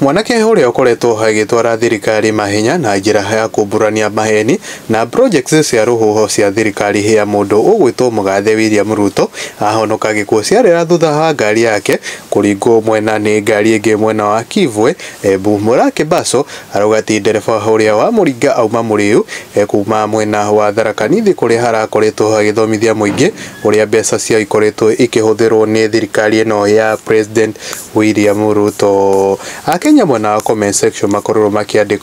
Mwanake ũrĩa ũkoretwo agĩtwara thirikari mahenya na njĩra ya kumbũrania maheni na projects cia rũhuho cia thirikari ya mũndũ ũgwĩtwo mũgathe William Ruto ahonoka gĩkuũ ciarĩra thutha wa ngari yake kũringwo mwena nĩ ngari ĩngĩ mwena wa Kivwe Embu. Mũraki Mbaco arauga ti ndereba ũrĩa wamũringa auma mũrĩu kuma mwena wa Tharaka Nithi kũrĩa harakoretwo agĩthomithia mũingĩ ũrĩa mbeca cia ikoretwo ikĩhũthĩrwo nĩ thirikari ĩno ya President William Ruto. Akenya mwena wa comment section makorirwo makĩandĩka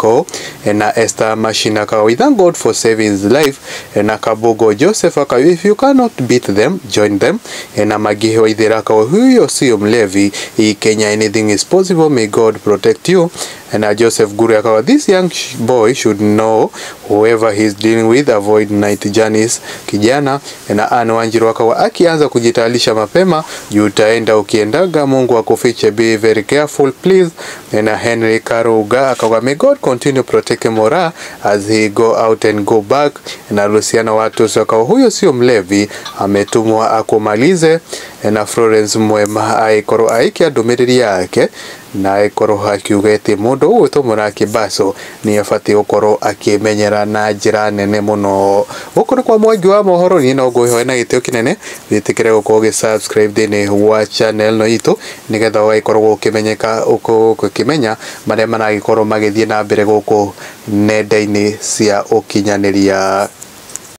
ũũ na Esther Machina akauga, "We thank God for saving his life." Na Kabongo Joseph akauga, "If you cannot beat them, join them." Na Magihe Waithera akauga, "Huyo sio mlevi. Hii Kenya anything is possible. May God protect you." Na Joseph Guru akauga, "This young boy should know whoever he's dealing with, avoid night journeys, kijana." Na Anne Wanjiru akauga, "Akianza kujitayarisha mapema juu utaenda ukiendaga, Mungu akufiche, be very careful, please." Na Henry Karuga akauga, "May God continue protecting Mora as he go out and go back." Na Luciano Watu akauga, "Huyo sio mlevi, ametumwa akumalize." Na Florence Mwema aikorwo aikia ndũmĩrĩri yake na aikorwo akiuga atĩ mũndũ ũgwĩtwo Mũraki Mbaco nĩ abatiĩ gũkorwo akĩmenyera na njĩra nene mũno. Gũkũ nĩ kwa Mwangi wa mohoro, niĩ no ngwĩhoe na gĩtĩo kĩnene wĩtĩkĩre gũkorwo ũgĩ subscribe thĩinĩ wa channel ĩno itũ nĩgetha ũgagĩkorwo ũkĩmenyeka ũkĩmenya marĩa maragĩkorwo magĩthiĩ na mbere gũkũ nenda-inĩ cia ũkinyanĩria.